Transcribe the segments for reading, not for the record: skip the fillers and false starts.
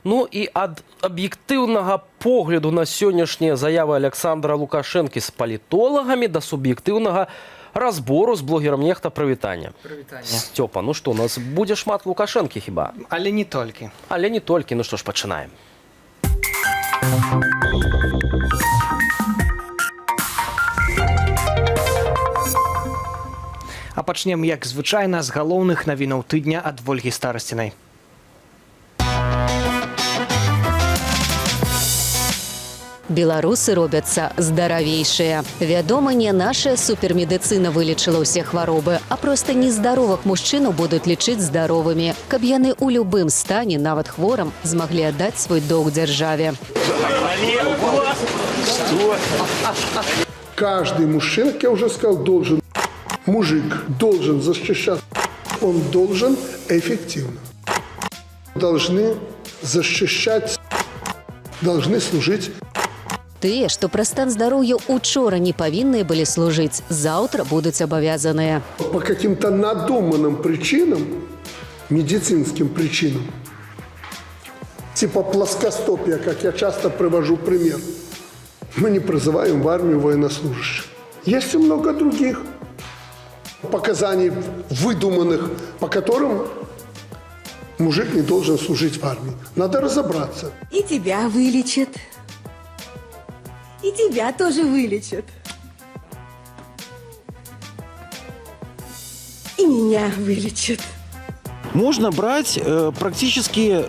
Ну і ад аб'ектыўнага погляду на сённяшнія заявы Аляксандра Лукашэнкі з палітолагамі да суб'ектыўнага разбору з блогерам Нехта. Прывітання. Прывітанне. Сцёпа, ну што, у нас будзе шмат Лукашэнкі хіба? Але не толькі. Але не толькі, ну што ж, пачынаем. А пачнем, як звычайна, з галоўных навінаў тыдня ад Вольгі Старасцінай. Беларусы робяцца здаравейшыя. Вядома, не наша супермедыцына вылечыла ўсе хваробы, а проста нездаровых мужчынаў будуць лічыць здаровымі, каб яны ў любым стане, нават хворым, змаглі аддаць свой доўг дзяржаве. Каждый мужчина, как я уже сказал, должен, мужик должен защищать. Он должен эффективно. Должны защищать, должны служить. Тыя, што пра стан здароўя учора не павінныя былі служыць, заўтра будуць абавязаныя. По каким-то надуманным причинам, медицинским причинам, типа плоскостопия, как я часто привожу пример, мы не призываем в армию военнослужащих. Есть и много других показаний выдуманных, по которым мужик не должен служить в армии. Надо разобраться. И тебя вылечат. И тебя тоже вылечат. И меня вылечат. Можно брать практически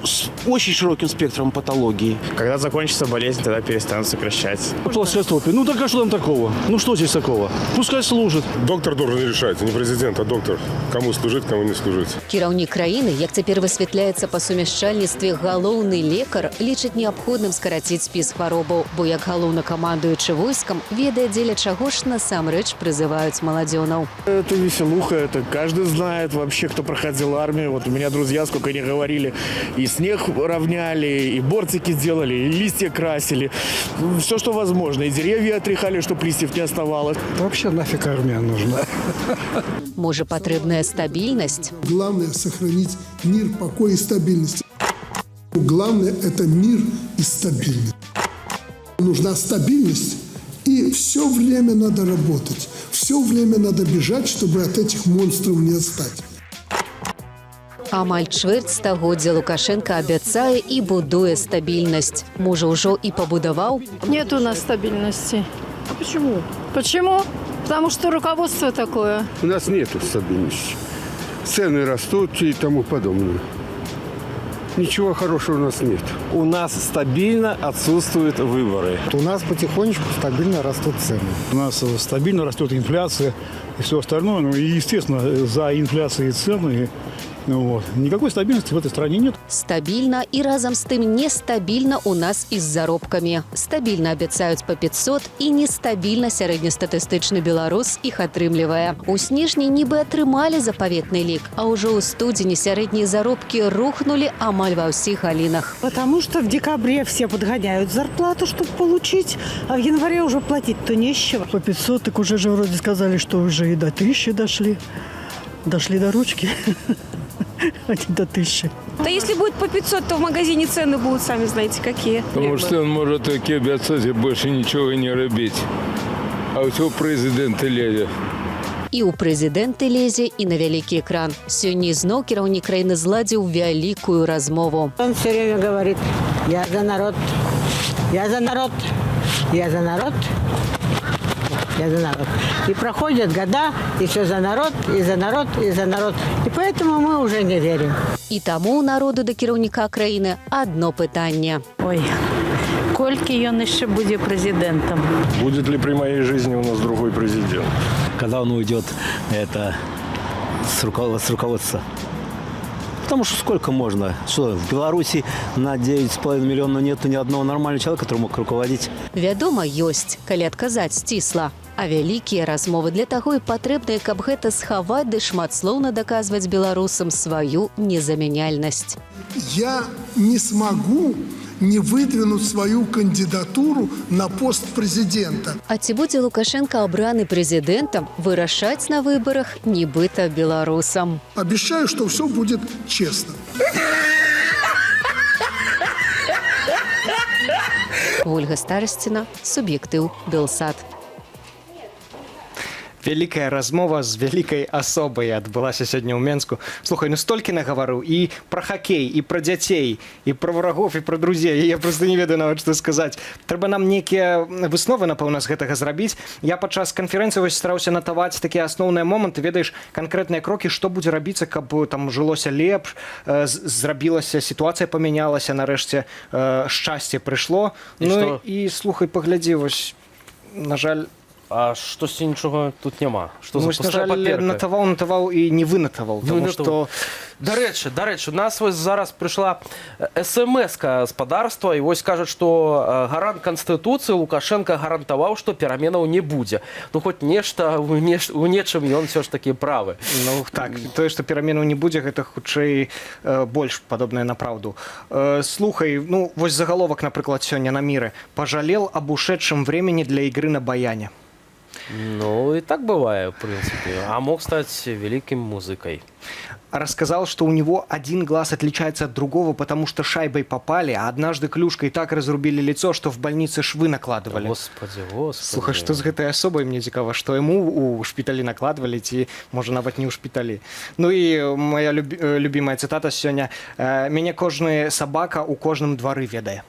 с очень широким спектром патологии. Когда закончится болезнь, тогда перестанут сокращать. Плоскостопие. Ну так а что там такого? Ну что здесь такого? Пускай служит. Доктор должен решать, не президент, а доктор. Кому служить, кому не служить. Кіраўнік краіны, як цяпер высвятляецца, па сумяшчальніцтве галоўны лекар, лічыць неабходным скараціць спіс хваробаў, бо як галоўнакамандуючы войскам ведае, дзеля чаго ж насамрэч прызываюць маладзёнаў. Это веселуха, это каждый знает вообще, кто проходил армию. Вот у меня друзья сколько не говорили, и снег равняли, и бортики делали, и листья красили. Все, что возможно. И деревья отряхали, чтобы листьев не оставалось. Вообще нафиг армия нужна? Можа, патрэбная стабільнасць? Главное – сохранить мир, покой и стабильность. Главное – это мир и стабильность. Нужна стабильность, и все время надо работать. Все время надо бежать, чтобы от этих монстров не отстать. Амаль чвэрць стагоддзя Лукашэнка абяцае і будуе стабільнасць. Можа, ўжо і пабудаваў? Нет у нас стабильности. А почему? Почему? Потому что руководство такое. У нас нету стабильности. Цены растут и тому подобное. Ничего хорошего у нас нет. У нас стабильно отсутствуют выборы. У нас потихонечку стабильно растут цены. У нас стабильно растет инфляция и все остальное. Ну и, естественно, за инфляцией цены. Ну, вот. Никакой стабильности в этой стране нет. Стабільна і разам з тым нестабільна у нас і з заробкамі. Стабільна абяцаюць па 500, і нестабільна сярэднестатыстычны беларус іх атрымлівае. У снежні нібы атрымалі запаветны лік, а ўжо ў студзені сярэднія заробкі рухнулі амаль ва ўсіх галінах. Потому что в декабре все подгоняют зарплату, чтобы получить, а в январе уже платить-то не с чего. По 500, так уже же вроде сказали, что уже и до 1000 дошли. Дошли до ручки, а не до 1000. Да если будет по 500, то в магазине цены будут, сами знаете, какие. Потому что он может таки обещать и больше ничего не робить. А все президент лезет. І ў прэзідэнты лезе, і на вялікі экран. Сёння ізноў кіраўнік краіны зладзіў вялікую размову. Он все время говорит: я за народ, я за народ, я за народ, я за народ. И проходят года, и все за народ, и за народ, и за народ. И поэтому мы уже не верим. І таму ў народу да кіраўніка краіны адно пытанне. Ой, колькі ён еще будет президентом? Будет ли при моей жизни у нас другой президент? Когда он уйдет это, с руководства. Потому что сколько можно? Что, в Беларуси на 9,5 миллионов нету ни одного нормального человека, который мог руководить? Вядома, ёсць, калі адказаць сцісла. А вялікія размовы для таго і патрэбныя, каб гэта схаваць ды шматслоўна даказваць беларусам сваю незамяняльнасць. Я не смогу не выдвинуть свою кандидатуру на пост президента. А ці будзе Лукашэнка абраны прэзідэнтам, вырашаць на выбарах нібыта беларусам. Обещаю, что все будет честно. Вольга Старасціна, «Суб'ектыў», Белсат. Вялікая размова з вялікай асобай адбылася сёння ў Менску. Слухай, ну столькі нагаварыў і пра хакей, і пра дзяцей, і пра врагов, і пра друзей. Я просто не ведаю нават, што сказаць. Трэба нам нейкія высновы, напэўна, з гэтага зрабіць. Я падчас канферэнцыі вось стараўся натаваць такія асноўныя моманты, ведаеш, канкрэтныя крокі, што будзе рабіцца, каб там жылося лепш, зрабілася, сітуацыя памянялася, нарэшце шчасце прыйшло. І Ну што? і слухай, паглядзі, вось, на жаль, А штосьці нічога тут няма. Што ну, за вось, на пустая жаль, паперка? натаваў, натаваў і не вынатаваў, Не таму вынатаваў. што Дарэчы, у нас вось зараз прыйшла смс-ка гаспадарства, і вось кажуць, што гарант Канстытуцыі Лукашэнка гарантаваў, што пераменаў не будзе. Ну хоць нешта у нечым ён усё ж такі правы. Ну так, тое, што пераменаў не будзе, гэта хутчэй больш падобнае на праўду. Слухай, ну вось загаловак, напрыклад, сёння на «Міры»: «Пожалел об ушедшем времени для игры на баяне». Ну і так бывае, в прынцыпе. А мог стаць вялікім музыкай. Рассказал, что у него один глаз отличается от другого, потому что шайбой попали, а однажды клюшкой так разрубили лицо, что в больнице швы накладывали. Господи, господи. Слухай, што з гэтай асобай, мне цікава, што яму у шпіталі накладвалі ці, можа, нават не ў шпіталі. Ну і моя любимая цытата сёння: «Мяне кожны сабака ў кожным двары ведае».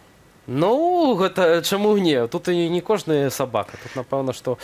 Ну, гэта чаму не? Тут і не кожны сабака. Тут, напэўна, што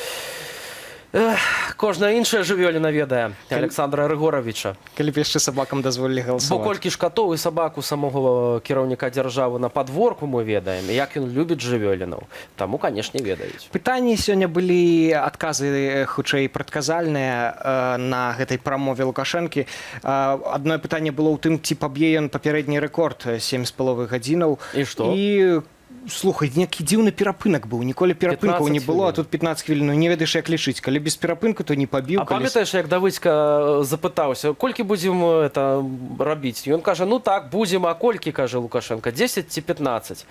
эх, кожная іншая жывёліна ведае Александра Рыгоравіча. Калі б яшчэ сабакам дазволілі Бо галасаваць. колькі ж катоў і сабак у самога кіраўніка дзяржавы на падворку, мы ведаем, як ён любіць жывёлінаў. Таму, канешне, ведаюць. Пытанні сёння былі, адказы хутчэй прадказальныя на гэтай прамове Лукашэнкі. Адно пытанне было ў тым, ці паб'е ён папярэдні рэкорд 7,5 гадзінаў. І што? І слухай, некі дзіўны перапынак быў. Ніколі перапынкаў не 15 было, а хвілін. тут 15 хвілін. Ну, не ведаеш, як лічыць. Калі без перапынку, то не пабіў. А памятаеш, як Давыдзька запытаўся, колькі будзем это рабіць? Ён кажа: «Ну так, будзем, а колькі?» — кажа Лукашэнка, «10 ці 15?»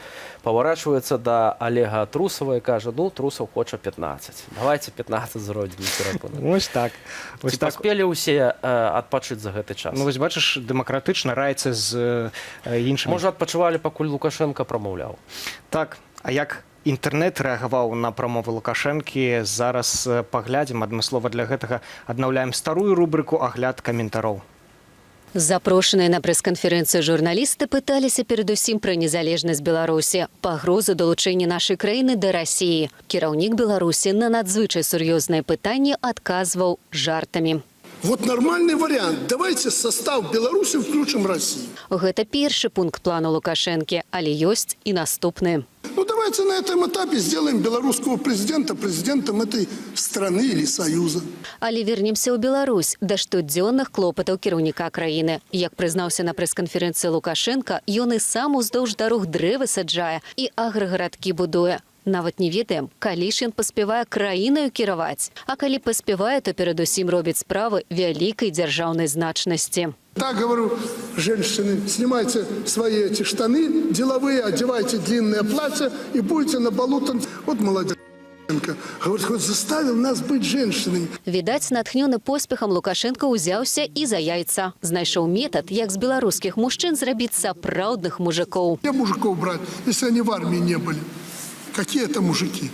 Паварачваецца да Алега Трусава і кажа: «Ну, Трусаў хоча 15. Давайте 15 зробім перапынак». Вось так. Вось Ці так. паспелі ўсе адпачыць за гэты час? Ну вось бачыш, дэмакратычна раіцца з іншымі. Можа, адпачывалі, пакуль Лукашэнка прамаўляў. Так, а як інтэрнэт рэагаваў на прамовы Лукашэнкі, зараз паглядзім. Адмыслова для гэтага аднаўляем старую рубрыку «Агляд каментароў». Запрошаныя на прэс-канферэнцыю журналісты пыталіся перадусім пра незалежнасць Беларусі, пагрозу далучэння нашай краіны да Расіі. Кіраўнік Беларусі на надзвычай сур'ёзныя пытанні адказваў жартамі. Вот нормальный вариант. Давайте в состав Беларуси включим Россию. Гэта першы пункт плану Лукашэнкі, але ёсць і наступны. Ну давайте на этом этапе сделаем белорусского президента президентом этой страны или союза. Але вернемся ў Беларусь да штодзённых клопатаў кіраўніка краіны. Як прызнаўся на прэс-канферэнцыі Лукашэнка, ён і сам уздоўж дарог дрэвы саджае і аграгарадкі будуе. Нават не ведаем, калі ж ён паспявае краінаю кіраваць. А калі паспявае, то перадусім робіць справы вялікай дзяржаўнай значнасці. Так говорю, женщины, снимайте свои эти штаны деловые, одевайте длинное платье и будете на балу танцевать. Вот молодец. Говорит, хоть заставил нас быть женщинами. Відаць, натхнёны поспехам, Лукашэнка ўзяўся і за яйца. Знайшоў метад, як з беларускіх мужчын зрабіць сапраўдных мужыкоў. Где мужиков брать, если они в армии не были? Какие это мужики?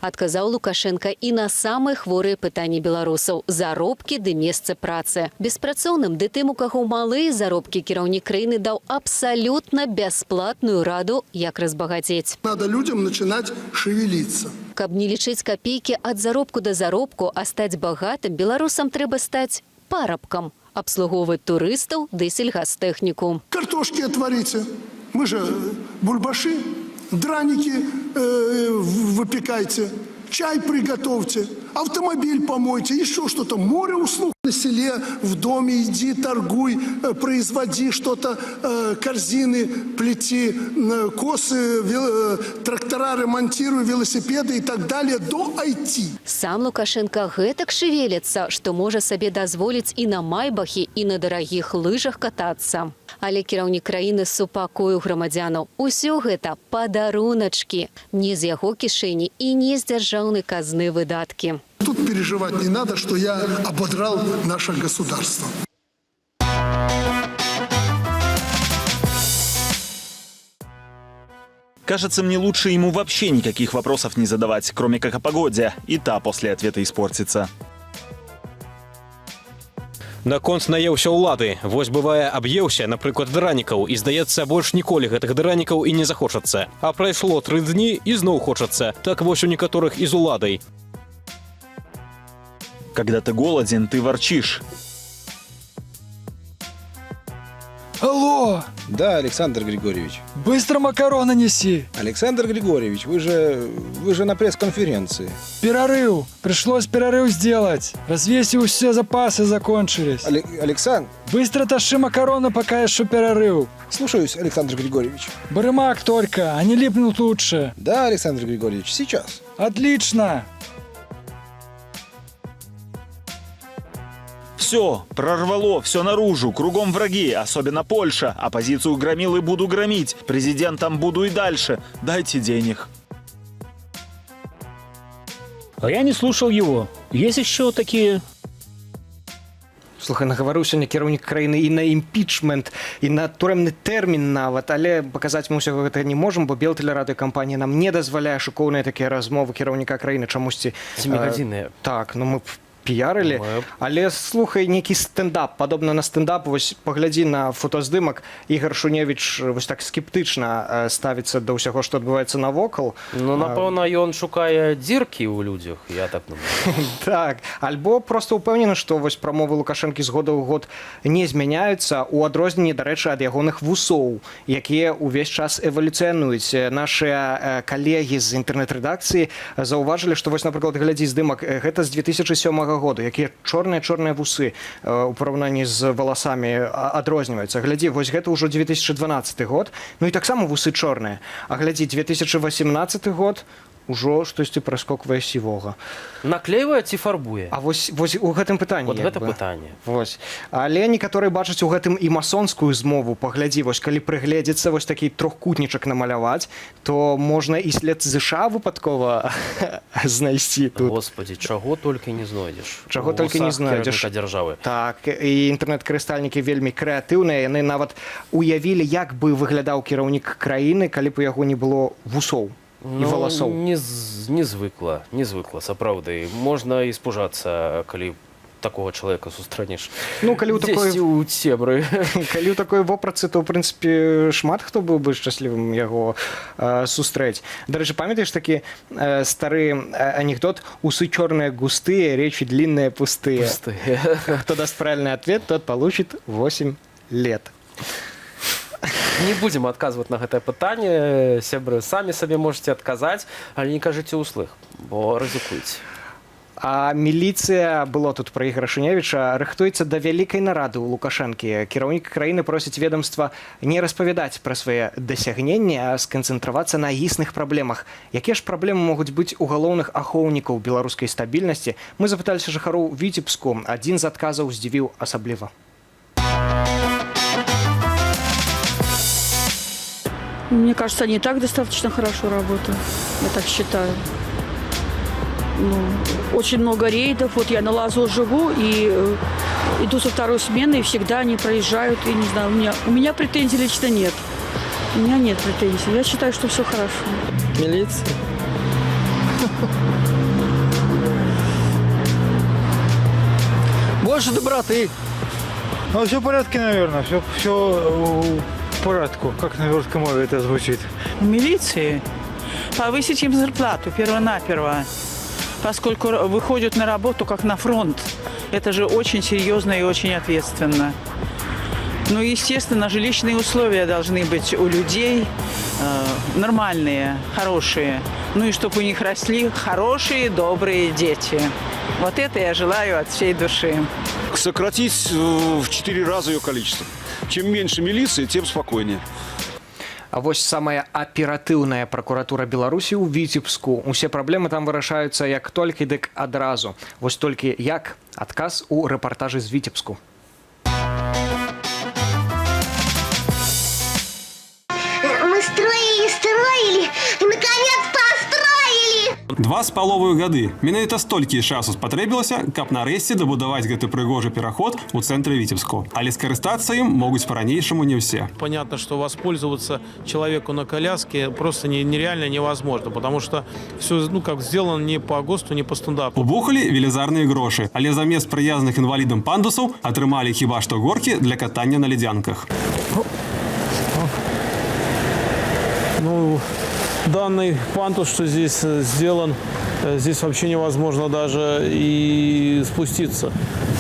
Адказаў Лукашэнка і на самыя хворыя пытанні беларусаў: заробкі ды месца працы. Беспрацоўным ды тым, у каго малыя заробкі, кіраўнік краіны даў абсалютна бясплатную раду, як разбагацець. Надо людям начинать шевелиться. Каб не лічыць капейкі ад заробку да заробку, а стаць багатым, беларусам трэба стаць парабкам, абслугоўваць турыстаў ды сельгастэхніку. Картошки отварите. Мы же бульбаши, драники выпекайте, чай приготовьте, автомобиль помойте, еще что-то. Море услуг на селе, в доме иди, торгуй, производи что-то, корзины плети, косы, трактора ремонтируй, велосипеды и так далее до IT. Сам Лукашэнка гэтак шавеліцца, што можа сабе дазволіць і на майбахі, і на дарагіх лыжах катацца. Але кіраўнік краіны супакоіў грамадзянаў: усё гэта падаруначкі. Не з яго кішэні і не з дзяржаўнай казны выдаткі. Тут переживать не надо, что я ободрал наше государство. Кажется, мне лучше ему вообще никаких вопросов не задавать, кроме как о погоде. И та после ответа испортится. Наконт наеўся ўлады. Вось бывае, аб'еўся, напрыклад, дранікаў, і, здаецца, больш ніколі гэтых дранікаў і не захочацца. А прайшло 3 дні, і зноў хочацца. Так вось у некаторых і з уладай. Когда ты голоден, ты ворчишь. Алло! Да, Александр Григорьевич. Быстро макароны неси! Александр Григорьевич, вы же на пресс-конференции. Перерыв! Пришлось перерыв сделать. Развесил, все запасы закончились. Александр... Быстро тащи макароны, пока еще перерыв. Слушаюсь, Александр Григорьевич. Барымак только, они липнут лучше. Да, Александр Григорьевич, сейчас. Отлично! Все, прорвало, все наружу, кругом враги, особенно Польша. Оппозицию громил и буду громить. Президентом буду и дальше. Дайте денег. А я не слушал его. Есть еще такие? Слухай, нагаварыў сёння кіраўнік краіны і на імпічмент, і на турэмны тэрмін нават, але паказаць мы ўсяго гэтага не можам, бо Белтэлерадыёкампанія нам не дазваляе шыкоўныя такія размовы кіраўніка краіны чамусьці. Семігадзінныя. Так, ну мы б піярылі, але, слухай, нейкі стэндап, падобна на стэндап. Вось паглядзі на фотаздымак: Ігар Шуневіч вось так скептычна ставіцца да ўсяго, што адбываецца навокал. Ну, напэўна, ён шукае дзіркі ў людзях, я так думаю. Так, альбо просто ўпэўнены, што вось прамовы Лукашэнкі з года ў год не змяняюцца, у адрозненні, дарэчы, ад ягоных вусоў, якія ўвесь час эвалюцыянуюць. Нашыя калегі з інтэрнэт-рэдакцыі заўважылі, што вось, напрыклад, глядзі здымак, гэта з 2007 году, якія чорныя чорныя вусы у параўнанні з валасамі адрозніваюцца. Глядзі, вось гэта ўжо 2012 год, ну і таксама вусы чорныя. А глядзі, 2018 год, ужо штосьці праскоквае сівога. Наклейвае ці фарбуе? А вось у гэтым пытанні. Вот як гэта бы. пытанне. Вось. Але некаторыя бачаць у гэтым і масонскую змову. Паглядзі, вось калі прыгледзецца, вось такі трохкутнічак намаляваць, то можна і след ЗША выпадкова знайсці тут. Господи, чаго толькі не знойдзеш. Чаго У толькі не вусах знойдзеш. кіраўніка дзяржавы. Так, і інтэрнэт-карыстальнікі вельмі крэатыўныя, яны нават уявілі, як бы выглядаў кіраўнік краіны, калі б у яго не было вусоў і Ну, валасоў. Не звыкла, не звыкла, сапраўды. Можна і спужацца, калі такого чалавека сустрэнеш. Ну, калі ў такой Дзесьці ў цемры. Калі ў такой вопратцы, то, ў прынцыпе, шмат хто быў бы шчаслівым яго сустрэць. Дарэчы, памятаеш такі стары анекдот: «Усы черные густые, речи длинные пустые»? Пустые. Кто даст правильный ответ, тот получит 8 лет. Не будзем адказваць на гэтае пытанне, сябры, самі сабе можете адказаць, але не кажыце ўслых, бо рызыкуеце. А міліцыя, было тут пра Ігара Шуневіча, рыхтуецца да вялікай нарады ў Лукашэнкі. Кіраўнік краіны просіць ведомства не распавядаць пра свае дасягненні, а сканцэнтравацца на існых праблемах. Якія ж праблемы могуць быць у галоўных ахоўнікаў беларускай стабільнасці? Мы запыталіся жыхароў Віцебску. Адзін з адказаў здзівіў асабліва. Мне кажется, они и так достаточно хорошо работают. Я так считаю. Ну, очень много рейдов. Вот я на Лазо живу и иду со второй смены, и всегда они проезжают. И не знаю, у меня претензий лично нет. У меня нет претензий. Я считаю, что все хорошо. Милиция. Больше доброты. Ну, все в порядке, наверное. Все в порядку, как на русском мове это звучит. Милиции повысить им зарплату перво-наперво, поскольку выходят на работу как на фронт. Это же очень серьезно и очень ответственно. Ну, естественно, жилищные условия должны быть у людей нормальные, хорошие. Ну и чтобы у них росли хорошие, добрые дети. Вот это я желаю от всей души. Сократить в 4 раза ее количество. Чем меньше милиции, тем спокойнее. А вось самая аператыўная пракуратура Беларусі ў Віцебску. Усе праблемы там вырашаюцца як толькі, дык адразу. Вось толькі як? Адказ у рэпартажы з Віцебску. Мы строили, строили и, наконец, построили! 2,5 гады. Менавіта столькі часу спатрэбілася, каб нарэшце дабудаваць гэты прыгожы пераход у цэнтры Віцебску. Але скарыстацца ім могуць па-ранейшаму не ўсе. Понятно, что воспользоваться человеку на коляске просто нереально невозможно, потому что все, ну, как сделано не по ГОСТу, не по стандарту. Убухалі велізарныя грошы, але замест прыязных інвалідам пандусаў атрымалі хіба што горкі для катання на ледзянках. Ну, данный пандус, что здесь сделан, здесь вообще невозможно даже и спуститься,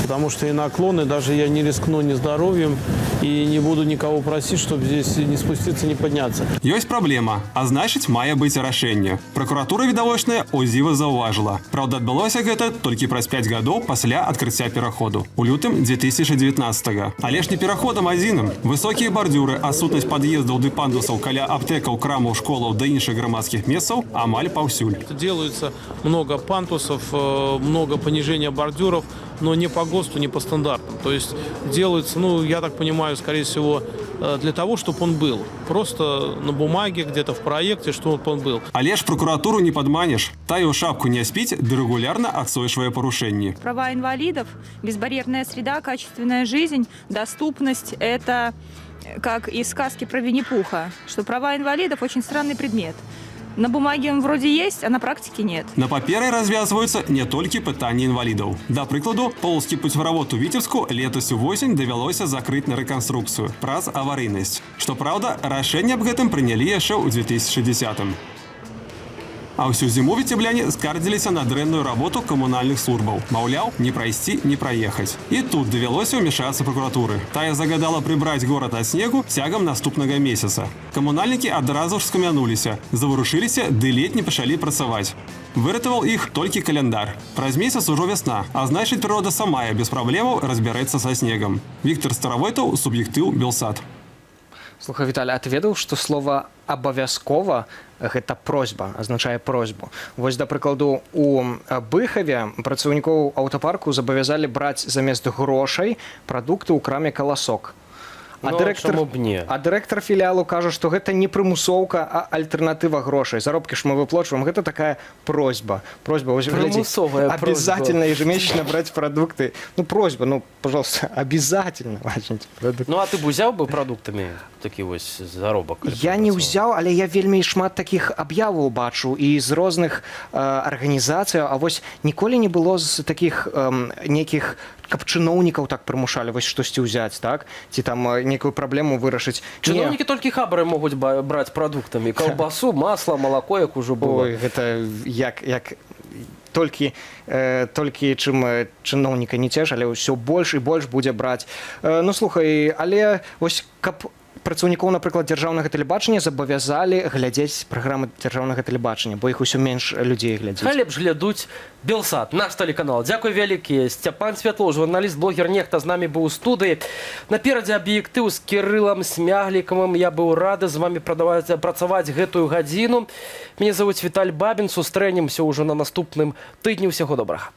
потому что и наклоны, даже я не рискну ни здоровьем и не буду никого просить, чтобы здесь не спуститься, не подняться. Ёсць праблема, а значыць, мае быць рашэнне. Пракуратура відавочная о дзіва заўважыла. Праўда, адбылося гэта толькі праз 5 гадоў пасля адкрыцця пераходу у лютым 2019. Але ж не пераходам адзіным. Высокія бардзюры, адсутнасць пад'ездаў ды пандусаў каля аптэкаў, крамаў, школаў ды іншых грамадскіх месцаў амаль паўсюль. Делаются много пандусов, много понижения бордюров, но не по ГОСТу, не по стандартам. То есть делаются, ну, я так понимаю, скорее всего, для того, чтобы он был. Просто на бумаге, где-то в проекте, чтобы он был. Але ж пракуратуру не падманеш. Тая ў шапку не спіць ды рэгулярна адсочвае парушэнні. Права инвалидов, безбарьерная среда, качественная жизнь, доступность – это как из сказки про Винни-Пуха, что права инвалидов очень странный предмет. На бумаге он вроде есть, а на практике нет. На паперы развязваюцца не толькі пытанні інвалідаў. Да прыкладу, полацкі пуцеправод у Віцебску летась увосень давялося закрыць на рэканструкцыю праз аварыйнасць. Што праўда, рашэнне аб гэтым прынялі яшчэ ў 2010. А ўсю зіму віцебляне скардзіліся на дрэнную работу камунальных службаў. Маўляў, не прайсці, не праехаць. І тут давялося ўмешацца пракуратуры. Тая загадала прыбраць горад ад снегу цягам наступнага месяца. Камунальнікі адразу ж схамянуліся, заварушыліся ды ледзь не пачалі працаваць. Выратаваў іх толькі каляндар. Праз месяц ужо вясна, а значыць, прырода сама без праблемаў разбярэцца са снегам. Віктар Старавойтаў, «Суб'ектыў», Белсат. Слухай, Віталь, а ты ведаў, што слова «абавязкова» гэта просьба, азначае просьбу? Вось, да прыкладу, у Быхаве працаўнікоў аўтапарку забавязалі браць замест грошай прадукты ў краме «Каласок». А Ну, дырэктар, чаму б не? а дырэктар філіялу кажа, што гэта не прымусоўка, а альтэрнатыва грошай. Заробкі ж мы выплочваем. Гэта такая просьба. Просьба, вось, глядзі, Прымусовая просьба. обязательно ежемесячно брать продукты. Ну, просьба, ну, пожалуйста, обязательно возьмите продукты. Ну, а ты б узяў бы прадуктамі такі вось заробак? Я не ўзяў, але я вельмі шмат такіх аб'яваў бачу і з розных арганізацыяў, а вось ніколі не было з такіх нейкіх, каб чыноўнікаў так прымушалі вось штосьці ўзяць, так, ці там нейкую праблему вырашыць. Не. Чыноўнікі толькі хабары могуць браць прадуктамі. Каўбасу, масла, малако, як ужо было. Ой, гэта як толькі чым чыноўніка не цеш, але ўсё больш і больш будзе браць. Ну слухай, але вось каб працаўнікоў, напрыклад, дзяржаўнага тэлебачання забавязалі глядзець праграмы дзяржаўнага тэлебачання, бо іх усё менш людзей глядзіць. Хай лепш глядуць Белсат, наш тэлеканал. Дзякуй вялікі. Сцяпан Святлоў, журналіст, блогер, нехта з намі быў у студыі. Наперадзе «Аб'ектыў» з Кірылам Смяглікавым. Я быў рады з вами працаваць гэтую гадзіну. Мяне завуць Віталь Бабін. Сустрэнемся ўжо на наступным тыдні. Усяго добрага.